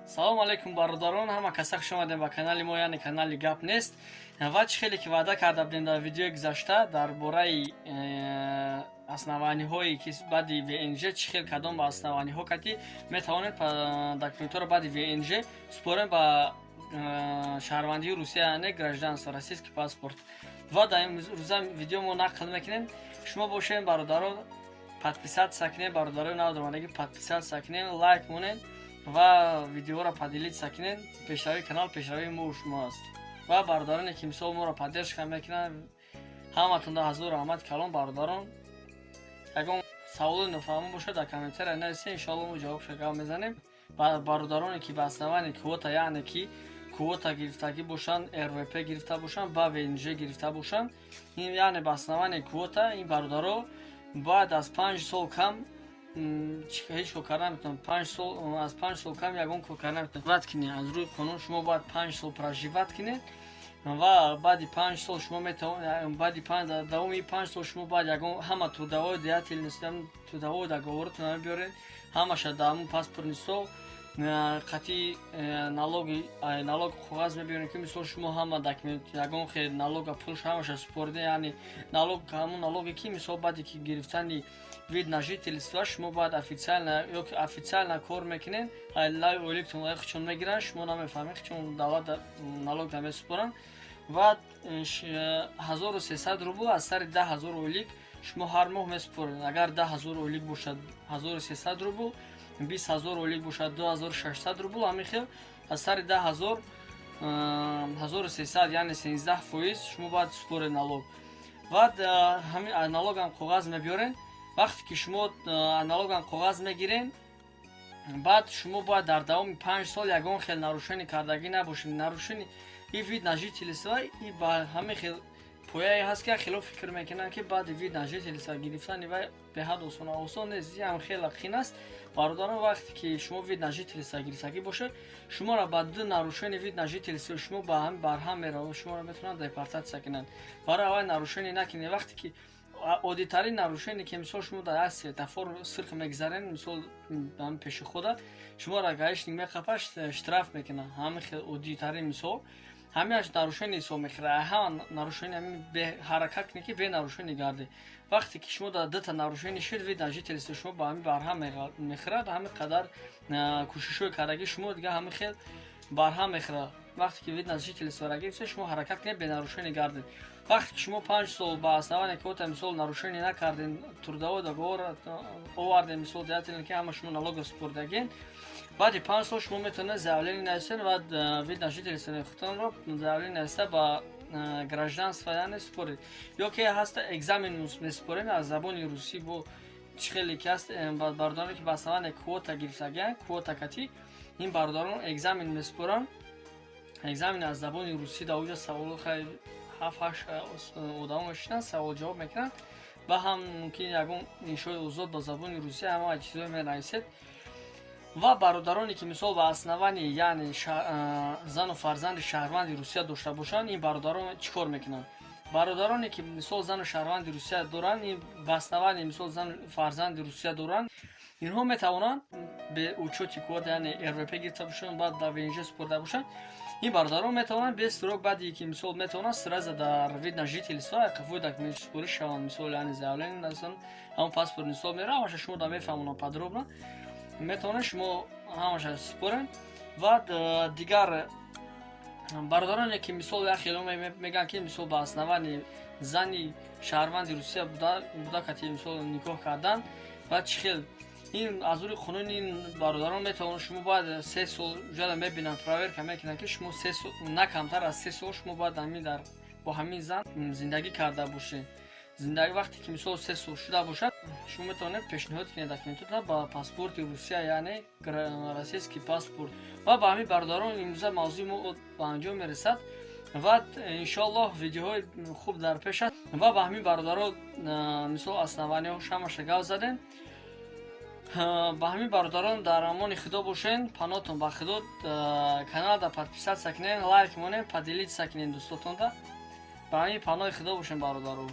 Салому алейкум, бародарон, ҳама каса хуш омадем ба канали мо, яъне канали «Гап нест». Ва чӣ хеле ки ваъда карда будем дар видеои гузашта дар бораи основаниҳое ки баъди ВНЖ чӣ хел, кадом ба основаниҳо кати метавонед документҳоро баъди ВНЖ супорем ба шаҳрвандии Русия, яъне гражданство, российский паспорт. Ва дар ин рӯза видео мо нақл мекунем. Шумо бошем, бародарон, подписаться кунем, бародарои навдомадагӣ подписаться кунем, лайк монед ва видеоро поделиться кунед. Пешравии канал пешравии мо шумо аст. Ва бародароне ки мисол моро поддержка мекунанд, ҳаматонда ҳазор раҳмати калон. Бародарон, ягон саволи нофаҳмо бошад, дар комментария нависед, иншоалло мо ҷавобша гап мезанем. Бародароне ки ба основании квота, яъне ки квота гирифтагӣ бошанд, РВП гирифта бошанд, ба ВНЖ гирифта бошанд, яъне ба основании квота, ин бародаро бояд аз 5 сол кам ҳеҷ кор карда наметавонанд. 5 сол, аз 5 сол кам ягон кор карда наметавонанд. Кунед, аз рӯи қонун шумо бояд 5 сол проживать кунед ва баъди 5 сол шумо метавон, баъди давоми 5 сол шумо бояд ягон ҳама трудовой деятельность, трудовой договоротон биёред, ҳамаша дар ҳамун паспортный стол қатъи налоги, налог коғаз мебиёрем, ки мисол шумо ҳама документ, ягон хел налога пулш ҳамаша супорида, яъне налог, ҳамун налоге ки мисол баъде ки гирифтани вид на жительство шумо бояд официально ё официально кор мекунед, лай ойликтон хучон мегиранд, шумо намефаҳмед, чун давлат налог намесупоранд. Ва 1300 рубл аз сари 10 000 ойлик шумо ҳар моҳ месупоред. Агар 10 000 ойлик бошад, 1300 рубл, 20 000 ойлик бошад, 2600 рубл. Ҳамин хел аз сари 10 000 1300, яъне 13% шумо бояд супоред налог. Ва ҳамин налогам коғаз мебиёред. Вақте ки шумо налогам коғаз мегирен, баъд шумо бояд дар давоми 5 сол ягон хел нарушение кардагӣ набошед. Нарушение и вид на жительство и ба ҳамин хел пояе ҳаст, ки хело фикр мекунанд, ки баъди вид на жительство гирифтани вай беҳад осон. Осон нест, ям хеле қин аст, бародарон. Вақте ки шумо вид на жительство гирифтагӣ бошед, шуморо ба ду нарушение вид на жительство шумо ба ҳам барҳам меравад, шуморо метавонанд депортатсия кунанд. Барои аввал нарушение накунед. Вақте ки оддитарин нарушение, ки мисол шумо дар як светофор сирх мегзарен, мисол ҳамин пешехода, шуморо гаишник меқапад, штраф мекунад. Ҳамин хел оддитарин мисол, ҳамиаш нарушение ҳисоб мехӯрад. Ҳама нарушение ҳамин ҳаракат кунед, ки бе нарушение гардед. Вақте ки шумо дар дута нарушение шуд, вид на жительство шумо ба ҳамин барҳам мехӯрад. Ҳамин қадар кӯшишҳои кардагӣ шумо дига ҳамин хел барҳам мехӯрад. Вақте ки вид на жительство гирифта, шумо ҳаракат кунед, бе нарушение гардед. Вақте ки шумо 5 сол ба основании квота мисол нарушение накардем, трудовой договор овардем, мисол деятельно ки ҳама шумо налога супордагин, баъди 5 сол шумо метавонед заявление нависед ва вид на жительство худтонро заявление нависта ба гражданство, яъне супоред. Ё ки ҳаста, экзамен месупорем аз забони русӣ. Бо чӣ хеле ки ҳаст, бародароне ки ба основании квота гирифтагианд, квота кати ин бародарон экзамен месупоранд, экзамен аз забони русӣ. Дар оҷа саволо ҳафт ҳашт одамо мешинанд, савол ҷавоб мекунанд ва ҳам мумкин ягон иншои озод ба забони русӣ, ҳама чизҳое менависед. Ва бародароне ки мисол ба основании, яъне зану фарзанди шаҳрванди Русия дошта бошанд, ин бародарон чӣ кор мекунанд? Бародароне ки мисол зану шаҳрванди Русия доранд, ба основании мисол зану фарзанди Русия доранд, инҳо метавонанд бе учёти квота, яъне РВП гирифта бошанд, баъд дар ВНЖ супорда бошанд, ин бародарон метавонанд без срок, баъди ки мисол метавонанд сразу дар вид на жительство қафои документ супорӣ шаванд, мисол яъне заявление насанд, ҳамон паспорт мисол мера, ҳамаша шумо да мефаҳмонам подробно. Метавонед шумо ҳамаша супоред. Ва дигар бародароне ки мисол як хело мегӯянд, ки мисол ба основании зани шаҳрванди Русия буда кати мисол никоҳ кардан ва чӣ хел, ин аз рӯи қонун ин бародарон метавонанд, шумо бояд 3 сол ҷада мебинанд, проверка мекунанд, ки шумо 3 сол, на камтар аз 3 сол шумо бояд ҳамин дар бо ҳамин зан зиндагӣ карда бошед. Зиндагӣ вақте ки мисол 3 сол шуда бошад, шумо метавонед пешниҳод кунед документотро ба паспорти Русия, яъне российский паспорт. Ва ба ҳамин, бародарон, имрӯза мавзӯи мо ба анҷом мерасад ва иншоаллоҳ видеоҳои хуб дар пеш аст. Ва ба ҳамин, бародаро, мисол основаниҳо ҳамаша гап задем. Ба ҳамин, бародарон, дар амони Худо бошен, панотон ба Худо. Каналда подписаться кунед, лайк монед, поделиться кунед дӯстотонда. Ба ҳамин паноҳи Худо бошен, бародаро.